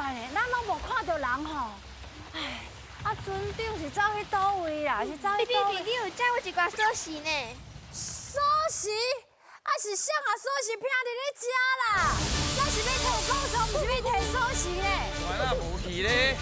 怪呢，咱攏無看著人吼。唉，啊，船長是走去佗位啦？是走去佗位？比比，你有借我一寡鎖匙呢？鎖匙？啊是誰啊鎖匙拚佇你遮啦？咱是欲提古厝，毋是欲提鎖匙呢。我哪無去咧？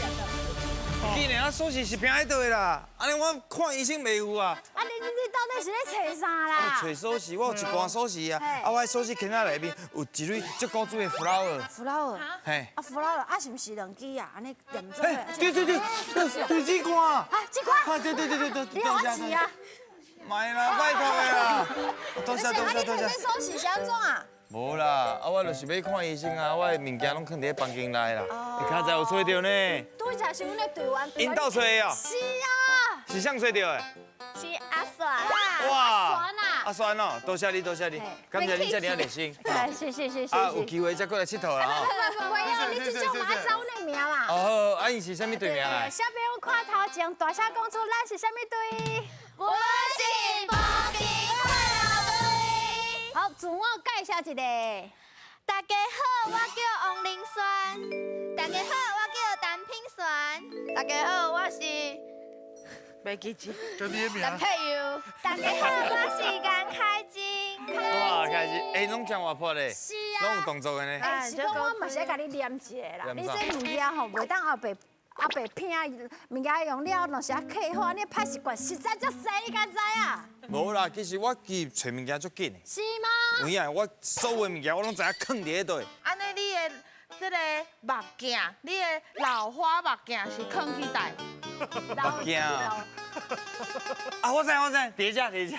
既然啊鎖匙是拚佇佗的啦，按呢我看醫生袂有啊。啊你到底是咧揣啥啦？揣鎖匙，我有一罐鎖匙啊。啊，我的鎖匙圈仔內面有一蕊足古錐的 flower。 flower。嘿。啊 flower 啊是毋是兩支啊？按呢連做伙。對對對，對這罐。啊，這罐。啊，對對對對對。你予我試啊。莫啦，拜託的啦。多謝多謝多謝。你這鎖匙是按怎啊？無啦，啊我就是欲看醫生啊，我的物件攏囥佇咧房間內啦。你較早有揣著呢？拄才是阮的隊員。𪜶鬥揣的哦。是啊。是誰揣著的？是阿璇啦。哇。阿璇啊。阿璇哦，多謝你，多謝你，感謝你遮爾仔熱心。是是是是。啊，有機會再過來𨑨迌啦吼。不不不，你這種嘛愛知阮的名啦。哦，啊，𪜶是啥物隊名來？小朋友看頭前，大聲講出咱是啥物隊？我是無敵快樂隊。好，自我介紹一下。大家好，我叫王玲萱。大家好，我叫陳品璇。大家好，我是袂記住。叫你的名。陳佩悠。大家好，我是顏凱貞。哇，凱貞，欸，攏真活潑咧。是啊。攏有動作的呢。欸，是講我嘛是愛共你念一下啦。你這物件吼，袂當後白後白拚，物件用了若是愛客好，你歹習慣實在足濟，你敢知影？無啦，其實我記揣物件足緊的。是嗎？有影，我所有物件我攏知影囥佇咧佗。按呢，你的這个目鏡，你的老花目鏡是囥去佗？目鏡啊！啊，我知我知，佇遮佇遮。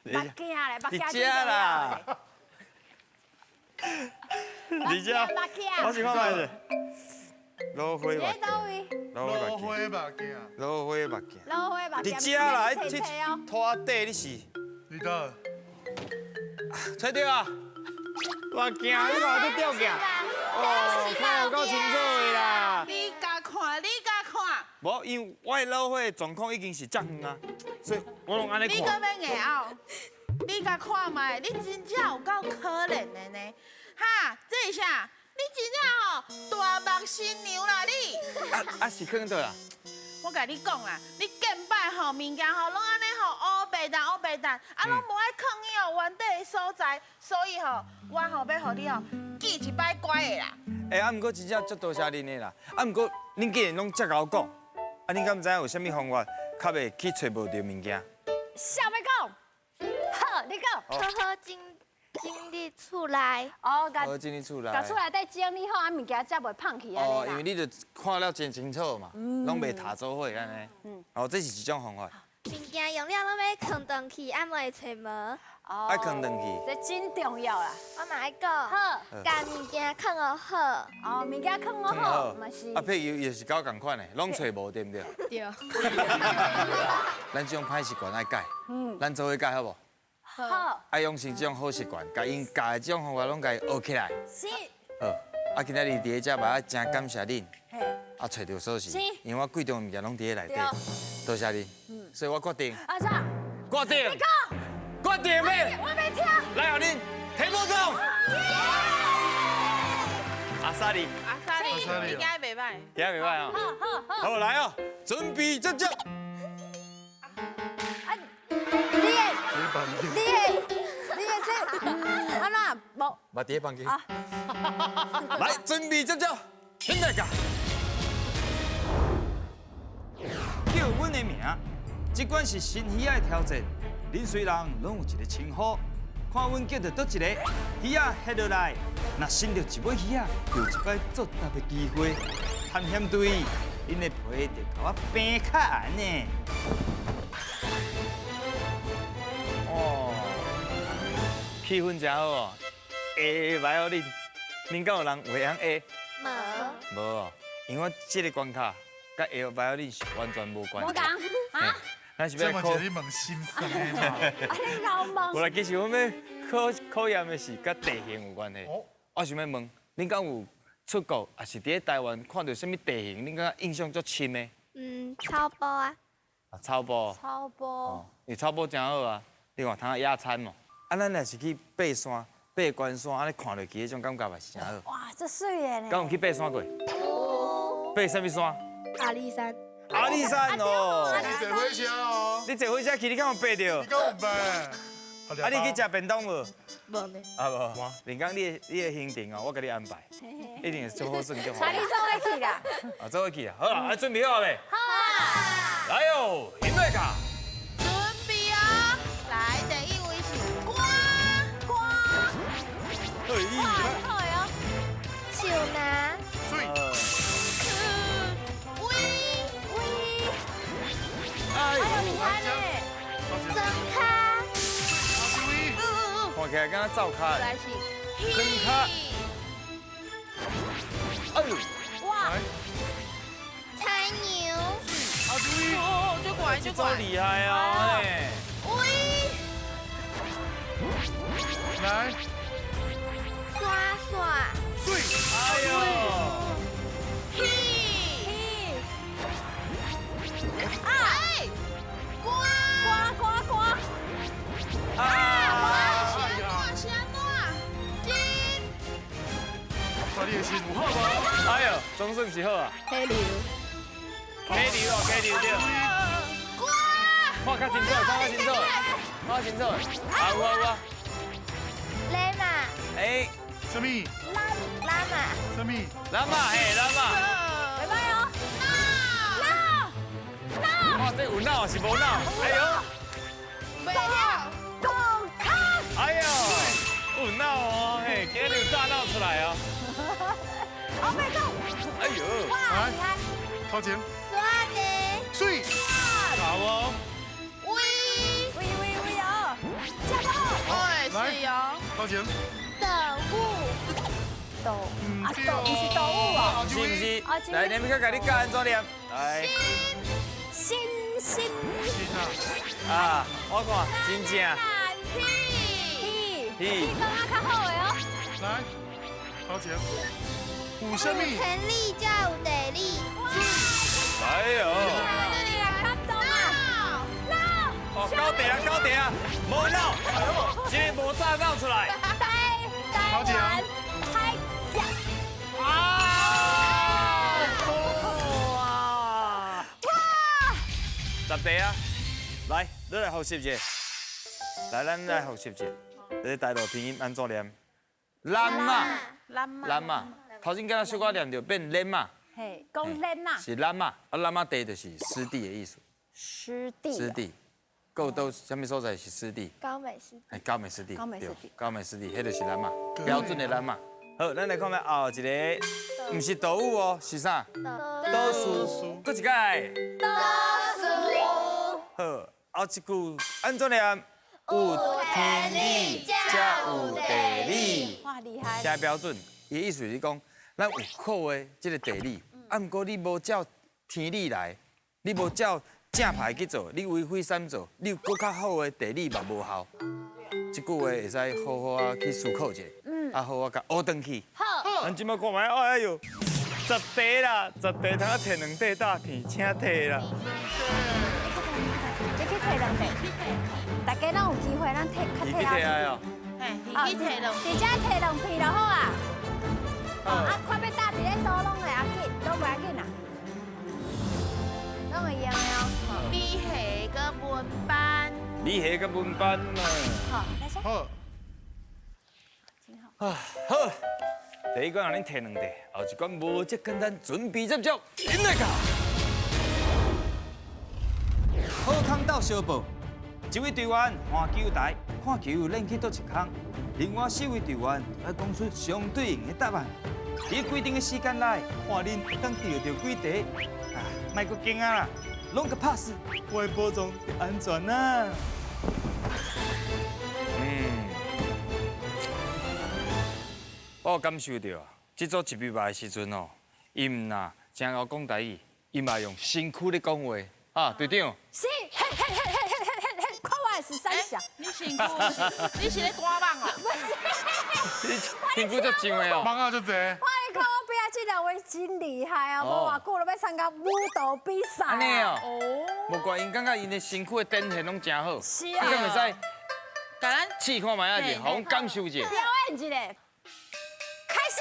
目鏡咧，目鏡佇遮啦。佇遮。目鏡。我是看覓者。老花目。佇佗位？老花目鏡。老花目鏡。老花目鏡。佇遮啦，彼拖底你是？你佗？揣著啊！目鏡，你看這吊鏡。哦，看有夠清楚的啦。你共看，你共看。無，因為我的老花狀況已經是遮遠啊，所以我攏按呢看。你閣欲硬拗？你共看覓？你真正有夠可憐的呢！哈，這是啥？你真正吼大目新娘啦你！啊啊是囥佗啦？我共你講啦，你見擺吼物件吼攏按呢吼烏白澹烏白澹，啊攏無愛囥去吼原底的所在，所以吼我吼欲予你吼記一擺乖的啦。欸，啊，毋過真正足多謝恁的啦。啊，毋過恁既然攏遮𠢕講，啊，恁敢知影有啥物方法較袂去揣無著物件？啥欲講？好，你講。好好整整理厝內。哦，好整理厝內。共厝內底整理好，啊物件才袂芳去按呢哦，因為你就看了真清楚嘛，攏袂沓做伙按呢。哦，這是一種方法。物件用了攏欲囥轉去，啊袂揣無。愛囥轉去。這真重要啦。我嘛愛講。好。共物件囥予好。哦，物件囥予好，嘛是。啊，佩悠也是佮我仝款的，攏揣無對毋對？對。咱這種歹習慣愛改，咱做伙改好無？好。愛養成這種好習慣，共𪜶教的這種方法攏共伊學起來。是。好，啊，今仔日佇咧遮嘛，真感謝恁。啊，揣著鎖匙，因為我貴重的物件攏佇咧內底。多謝恁。所以我決定。阿啥？決定。你講。決定欲。我欲聽。來，予恁提寶總。阿薩里。阿薩里，你今日袂䆀。今日袂䆀哦。好好好。好來哦，準備接接。啊，你的這，按怎無？嘛佇咧房間。來，準備接接，現在講。叫阮的名，這款是新魚仔的挑戰。恁雖人攏有一個稱呼，看阮叫著佗一個魚仔翕落來，若伸著一尾魚仔，就有一擺作答的機會。探險隊，恁的皮就共我平較硬呢。哦，氣氛真好哦，會䆀予恁，恁敢有人會曉會？無。無哦，因為我這個關卡佮會䆀予恁是完全無關係。無仝啊？咱是欲考。這你問心酸的嘛？啊，你𠢕問。無啦，其實我欲考考驗的是佮地形有關係。我想欲問，恁敢有出國，抑是佇咧台灣看著啥物地形，恁感覺印象足深的？嗯，草埔啊。啊，草埔。草埔。哦，伊草埔真好啊，你看通野餐無？啊，咱若是去爬山、爬懸山，按呢看落去，彼種感覺嘛是真好。哇，這媠的呢。敢有去爬山過？有。爬啥物山？阿里山。阿里山哦。你坐火车哦。你坐火车去，你敢有爬著？你敢有爬？啊，你去食便当无？无呢。啊无。林刚，你的行程哦，我共你安排，一定是做好算，做好。带你做伙去啦。啊，做伙去啊！好啦，啊，准备好未？好啊。来哦，音乐卡。准备哦，来，第一位是歌歌。哇，好哦。树林。水。威威。哎呦，厉害呢。庄跤。看起来敢若灶跤。来是。庄跤。哎呦。哇。菜牛。哦，这怪这怪。这厉害哦！喂。来。刷刷。水。哎呦。嘿。啊！呱呱呱呱。啊！你的心有好无？哎呦，总算是好啊。溪流。溪流哦，溪流对。看较清楚，看较清楚，看较清楚。啊有啊有啊。雷马。哎。什么？拉拉马。什么？拉马嘿，拉马。拜拜哦。闹闹。哇，这有闹是无闹？哎呦。袂了。公卡。哎呦，有闹哦，嘿，今日有炸闹出来哦。我袂讲。哎呦，哇，厉害！头前。刷的。水。好哦。喂喂喂喂哦，加油！哎，是哦。头前。豆腐。豆啊豆，不是豆腐哦。是不是？来，连美克，共你教按怎念？来。新新。新啊！我看真正。屁屁。屁讲啊较好的哦。来，头前。有啥物？天理才有地理。哎呦！感动啊！闹！哦，高地啊，高地啊，无闹，这个无炸闹出来。台台湾海峡。啊！哇！哇！十题啊，来，你来复习一下。来，咱来复习一下。这个台语拼音按怎念？咱嘛，咱嘛，咱嘛。头先敢若小可念著变咱嘛，嘿，讲咱嘛，是咱嘛，啊咱嘛地就是湿地的意思。湿地。湿地，够都啥物所在是湿地？高美湿地。哎，高美湿地。高美湿地。高美湿地，彼就是咱嘛，标准的咱嘛。好，咱来看觅后一个，毋是岛屿哦，是啥？岛屿。阁一摆。岛屿。好，后一句按怎念？有天理，才有地理。哇，厉害！诚标准，伊的意思是讲，咱有好的这个地理，啊，毋过你无照天理来，你无照正派去做，你为非善做，你有阁较好的地理嘛无效。这句话会使好好啊去思考一下，啊好好共学转去。好。咱这摆看觅，哎哟，十题啦，十题通啊提两块大片，请提啦。你去提两块。大家拢有机会，咱提较提啊。嘿，去提两，直接提两片就好啊。哦，啊，看欲搭伫咧佗拢会要紧，拢袂要紧啦，拢会用的哦。米虾佮文班。米虾佮文班嘛。好，来先。好。真好。啊，好。第一关予恁提两块，后一关无遮简单，准备接招，音乐卡。好康斗相报。一位队员换球台，看球练去佗一空；另外四位队员爱讲出相对应的答案。伫规定的时间内，看恁会当钓著几题。啊，莫阁惊啊啦，拢共拍死，我的宝藏就安全啦。嗯，我有感受著啊，这组一比败的时阵哦，伊毋若真𠢕讲台语，伊嘛用身躯咧讲话啊，队长。是，嘿嘿嘿嘿嘿嘿嘿，看我是三小。你身躯是，你是咧赶网哦？不是，你身躯足上的哦。网仔足济。我你看我边仔这两位真厉害哦，无偌久就欲参加舞蹈比赛。按呢哦。无怪𪜶感觉𪜶的身躯的展现拢真好。是啊。你敢会使？共咱试看觅仔者，予阮感受一下。表演一下，开始。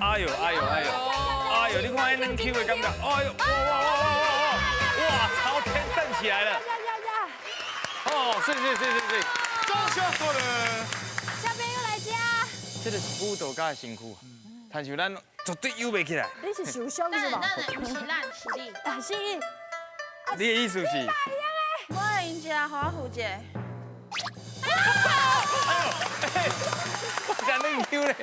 哎呦哎呦哎呦，哎呦，你看彼软 Q 的感觉，哎呦，哇哇哇哇哇哇，朝天蹬起来了。哦，是是是是是。掌声鼓励。小朋友来吃。这个是舞蹈家的身躯，但是咱绝对游袂起来。你是受伤是吧？不是咱，是你。啊，是你。你的意思是？我会用一下，予我负责。哎呦，我真软 Q 咧。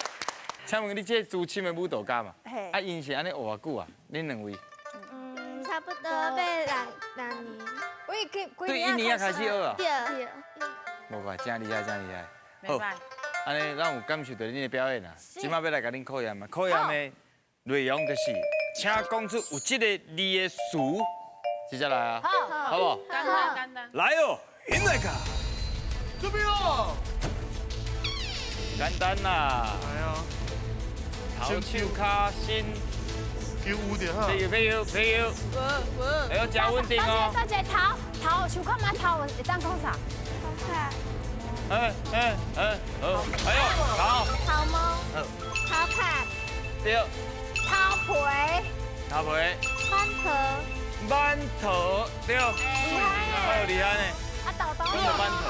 请问你这资深的舞蹈家嘛？啊，𪜶是按呢学偌久啊？恁两位？嗯，差不多欲两年。对，一年仔开始学啊。对。无怪，真厉害，真厉害。好，按呢，咱有感受到恁的表演啊。这摆欲来共恁考验啊，考验的内容就是，请讲出有这个字的词，直接来啊，好不好？简单简单。来哦，引来卡。准备哦。简单啦。来啊。头手跤身。有有点哈。加油加油加油！哎呦，真稳定哦。大姐头头手看嘛头，会当讲啥？头卡。哎哎哎，好，哎呦，头。头毛。头卡。对。头皮。头皮。馒头。馒头，对。好厉害呢。啊，豆豆。馒头。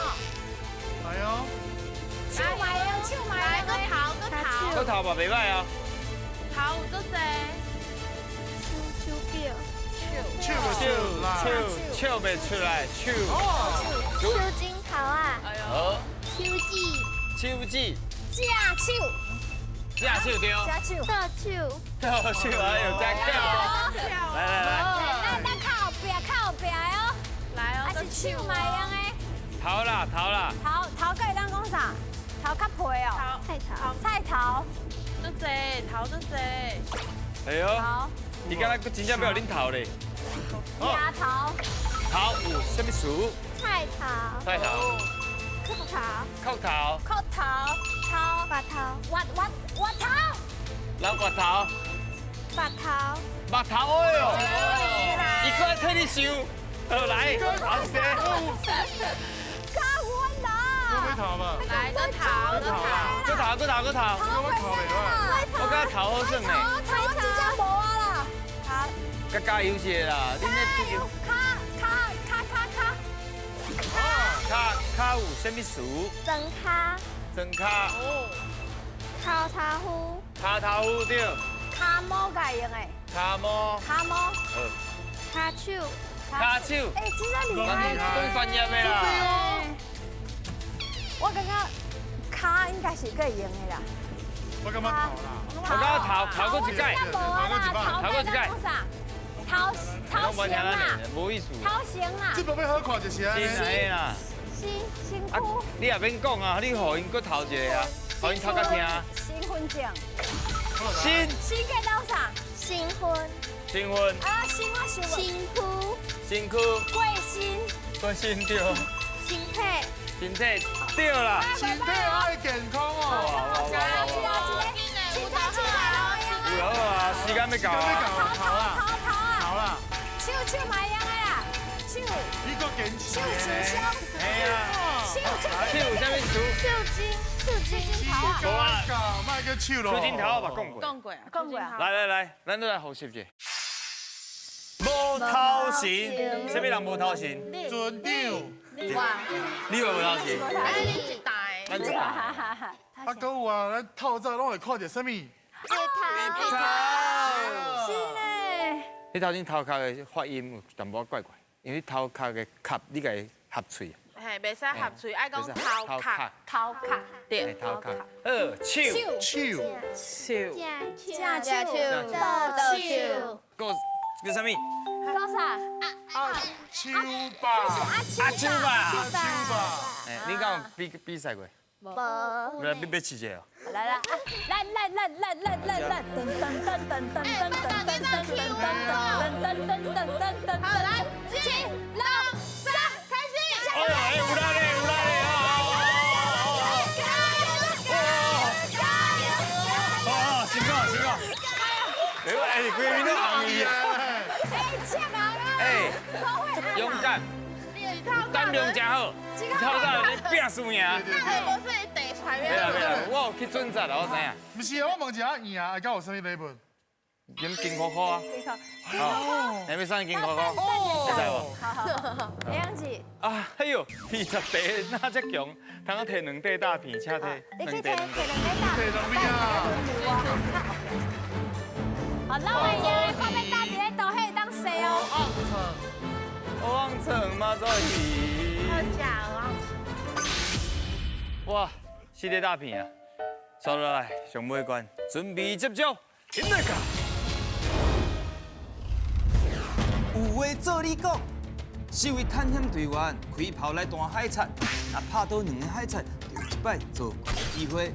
来哦。手嘛用，手嘛来个头个头。个头嘛袂歹啊。头有足济。手表。手手手袂出来，手。手指头啊。好。手指。手指。正手。正手对。正手。倒手。倒手，哎呦，真巧。来来来。咱较后壁，较后壁的哦。来哦。啊是手嘛会用的。头啦头啦。头头阁会当讲啥？头较皮哦。菜头。菜头。足济，头足济。哎呦。你敢若阁真正欲予恁头咧？鸭头。头有啥物词？菜头。菜头。扣头。扣头。扣头。头。白头。挖挖挖头。人挖头。白头。白头，哎呦！伊阁爱替你想，好来，阿生。较稳啦。头吧。来个头，个头。阁头，阁头，阁头。我感觉头好耍呢。头真正无啊啦。较加油些啦，你那卡卡卡卡卡。卡卡有啥物词？装卡。装卡。头头夫。头头夫对。卡毛该用的。卡毛。卡毛。卡手。卡手。哎，真正厉害。讲专业的啦。我感觉卡应该是阁会用的啦。我感觉头啦。我感觉头头阁一改。头阁一改。头头型啦，无意思。头型啦。这部欲好看就是按呢。啦。身身躯。你也免讲啊，你予𪜶阁头一个啊，予𪜶头较听。身份证。身。身叫做啥？新婚。新婚。啊，新我想。身躯。身躯。过身。过身对。身体。身体对啦。身体爱健康哦。加油！有啊，时间欲到啊。头头头啊！好啦。手手嘛会用的啦，手。你阁坚持。手受伤。嘿啊。手手。手有啥物词？手筋，手筋头啊。无啊。莫阁手咯。手筋头我嘛讲过。讲过啊。讲过啊。来来来，咱都来复习者。无头神，啥物人无头神？船长。哇。你嘛无头神？哎，你一台。咱一台。啊，阁有啊，咱透早拢会看著啥物？日头。日头。是呢。你头先头壳的发音有淡薄仔怪怪，因为头壳的壳你共伊合喙。嘿，袂使合喙，爱讲头壳。头壳。对。头壳。好，手。手。手。正手。倒手。阁阁啥物？阁啥？手吧。阿手吧。手吧。哎，你敢有比比赛过？无。来，欲试一下哦。来来，来来来来来来来，噔噔噔噔噔噔噔噔噔噔噔噔噔噔。好，来，一、二、三，开始。哎呦，哎，有力咧，有力咧啊！加油！加油！哦，辛苦辛苦。哎，哎，规面都红去啊！哎，呛人啊！哎，勇敢，胆量真好，头早咧拼输赢。那个无说地出揣袂啦袂啦，我有去准则啦，我知影。毋是啊，我问一下，赢啊，敢有啥物礼物？金金箍箍啊。哦，你欲送金箍箍？会使无？好好好，杨子。啊，哎呦，20块哪遮强？通啊提两块大片，请提。你去提提两块大片，好，老板娘，看欲搭伫咧倒，彼会当洗哦。望城马做鱼。好食哦。哇，四块大片啊！刷落来，上尾关，准备接招，起来卡。有话做你讲，四位探险队员开炮来弹海贼，若拍倒两个海贼，就有一摆做怪的机会。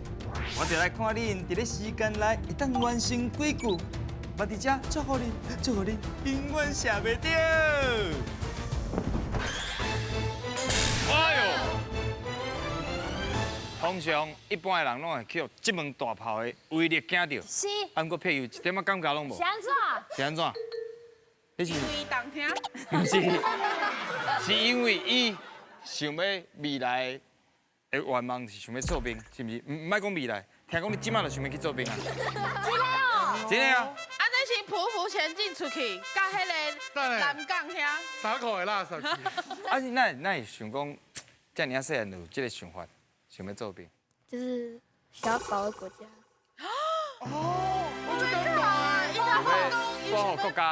我就来看恁伫咧时间内会当完成几句。嘛伫遮祝福恁，祝福恁永远射袂著。哎呦！通常一般的人拢会去予这门大炮的威力惊著。是。啊，毋过佩佑一点仔感觉拢无。是按怎？是按怎？因为动听。毋是，是因为伊想欲未来的愿望是想欲做兵，是毋是？毋莫讲未来，听讲你这马就想欲去做兵啊？真的哦。真的啊。啊，这是匍匐前进出去，到彼个南港遐。衫裤会垃圾去。啊，你哪会想讲，遮尔仔细汉就有这个想法，想欲做兵？就是想要保卫国家。哦，我就感动啊！保护国家，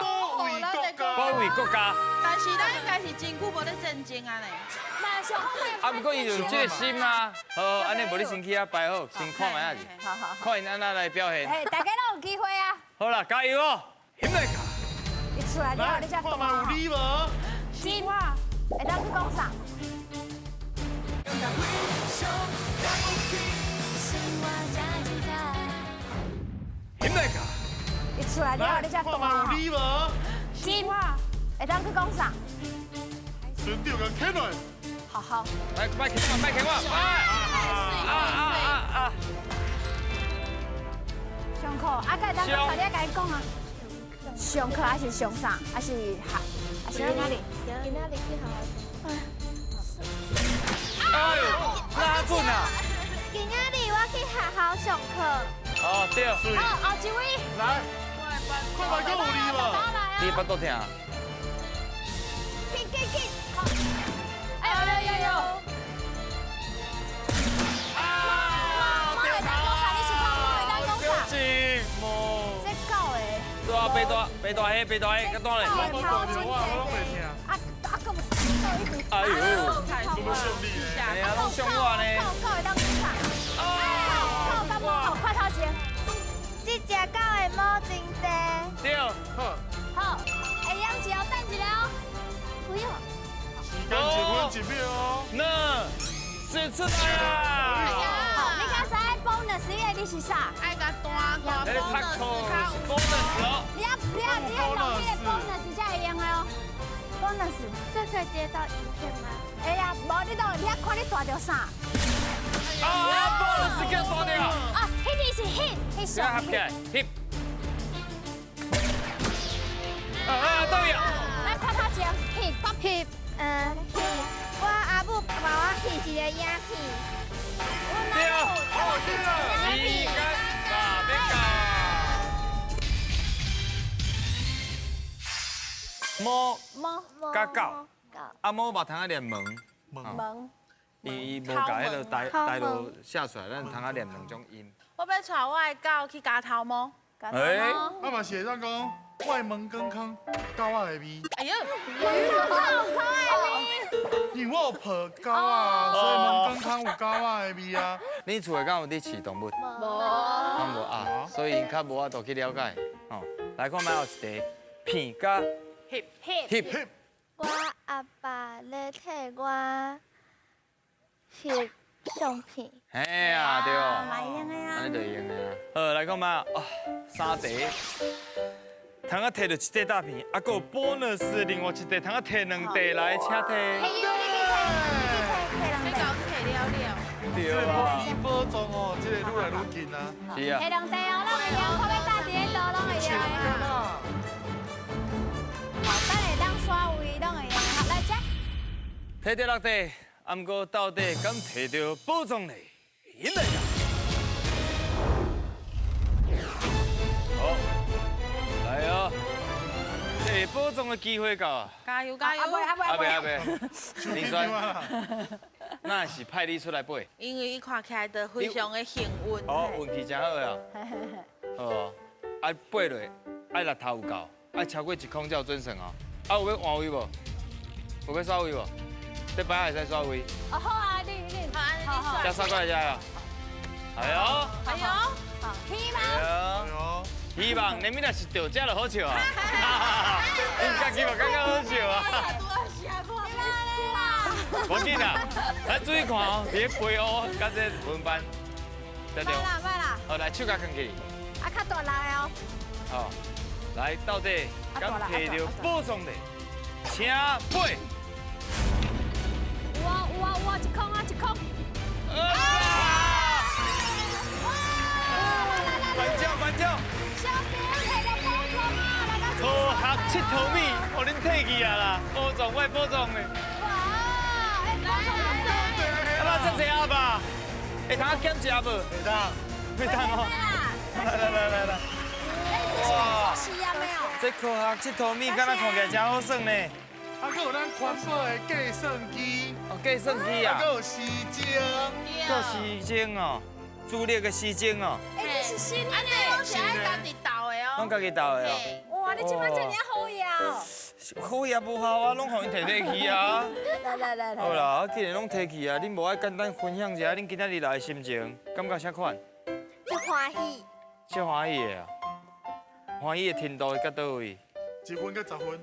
保卫国家。但是咱应该是真久无咧战争啊呢。啊，毋过伊就有这个心啊。好，按呢无你先去遐摆好，先看觅仔是。好好。看𪜶按怎来表现。嘿，大家拢有机会啊。好啦，加油哦！起来卡。你出来了，你才看觅有你无？是。会当去讲啥？起来卡。你出来了，你才看觅有你无？是。会当去讲啥？船长共起来。好好。来，莫牵我，莫牵我，啊啊啊啊！上课，啊，该当讲啥？你爱讲啊。上课还是上啥？还是学？还是哪里？今仔日去学校。哎呦，哪准啊？今仔日我去学校上课。哦，对。好，后一位。来，看觅阁有你无？你腹肚疼？去去去！哎呦呦呦呦！啊！我会当讲啥？你是看我会当讲啥？寂寞。这狗的。对啊，白大白大虾，白大虾，较大咧。狗的头真济。啊啊，阁有一直。哎呦！这么顺利哎呀，拢上我呢。狗狗会当讲啥？啊！狗狗毛好，快头前。这只狗的毛真济。对。好。好，会用一哦，等一下哦。不用。时间1分1秒哦。那是出来啦！好，你刚才 bonus 你是啥？爱共弹弹 bonus bonus 哦。你要你要你要用你的 bonus 才会用的哦。bonus 这可以接到影片吗？会啊，无你都你爱看你弹著啥。啊，bonus 叫弹著。啊，彼个是 hit，hit 上。合起来，hit。啊啊，对啊。来看头前，hit 翕，翕，我阿母帮我翕一个影片。对啊，时间嘛欲到。猫猫佮狗，啊猫嘛通仔念门。门。伊无共彼个台台语写出来，咱通仔念两种音。我欲带我的狗去咬头毛。哎，我嘛是会当讲，我的门健康，狗仔的味。哎呦，狗仔的味。因为我有抱狗仔，所以门健康有狗仔的味啊。你厝内敢有伫饲动物？无。拢无啊，所以𪜶较无法度去了解。吼，来看觅后一题，片佮翕翕。我阿爸咧替我翕相片。嘿啊，对哦。嘛会用的啊。按呢就会用的啊。好，来看觅啊，三题。通仔提著一块大片，啊，阁有 bonus，另外一块通仔提两块来，请提。嘿哟，你去提，你去提，提两块。你共提了了。对啊。你保重哦，这个愈来愈近啊。是啊。提两块哦，拢会用，看欲搭伫咧佗拢会用的。好，等下当刷位拢会用。好，来这。提著六块，啊，毋过到底敢提著宝藏呢？来啦！好，来哦，这保重的机会到啊！加油加油！阿伯阿伯阿伯阿伯，林轩，那是派你出来飞？因为伊看起来就非常的幸运。哦，运气真好啊！哦，啊飞落，爱力头有够，爱超过一空才有准算哦。啊，有欲换位无？有欲刷位无？这摆会使刷位。哦好啊，你好，好，再刷过来遮啊！哎呦，哎呦，好，希望，哎呦，希望你们若是得奖就好笑啊！你家己嘛感觉好笑啊！无紧啦，来注意看哦，伫咧飞乌佮这轮班，对对。啦，歹啦。好，来手共囥起。啊，较大力哦。好，来到底敢提著宝藏的，请飞。有啊有啊有啊，一空啊一空。班长班长。小兵提著宝藏啊！来到。科学𨑨迌物，予恁提去啊啦！宝藏我的宝藏的。哇！哎，宝藏啊，那这济鸭吧？会通减一鸭无？袂当，袂当哦。来来来来来。哇！是啊，没有。这科学𨑨迌物，敢若看起来真好耍呢。啊，阁有咱环保的计算机。哦，计算机啊。阁有时钟。阁有时钟哦，主力的时钟哦。哎，这是新的。啊，这拢是爱家己斗的哦。拢家己斗的哦。哇，你这摆这尔好嘢哦。好也无效啊，拢予𪜶提提去啊。来来来来。好啦，既然拢提去啊，恁无爱简单分享一下恁今仔日来的心情，感觉啥款？足欢喜。足欢喜的啊！欢喜的程度到佗位？一分到十分。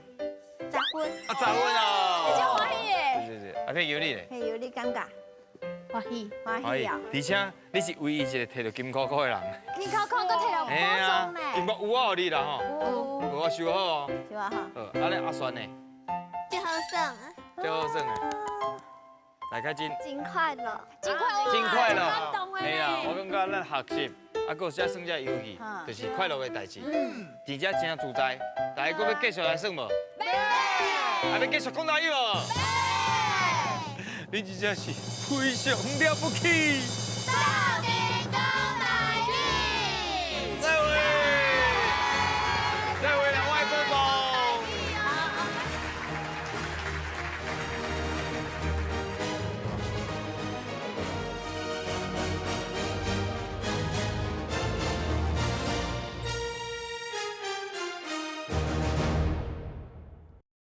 十分。啊，十分啊！你足欢喜的。是是是，阿佩有你咧。佩有你感觉？欢喜。欢喜啊！而且你是唯一一个提著金箍箍的人。金箍箍阁提著宝藏呢。金箍有我予你啦吼。有。有我收好哦。收好。好，啊咧阿璇呢？足好耍。足好耍的。来开真。真快乐。真快乐。真快乐。感动的。嘿啊，我感觉咱学习，啊，阁有这耍这游戏，就是快乐的代志。而且真自在。大家阁欲继续来耍无？欲。啊，欲继续讲台语无？欲。你真正是非常了不起。到。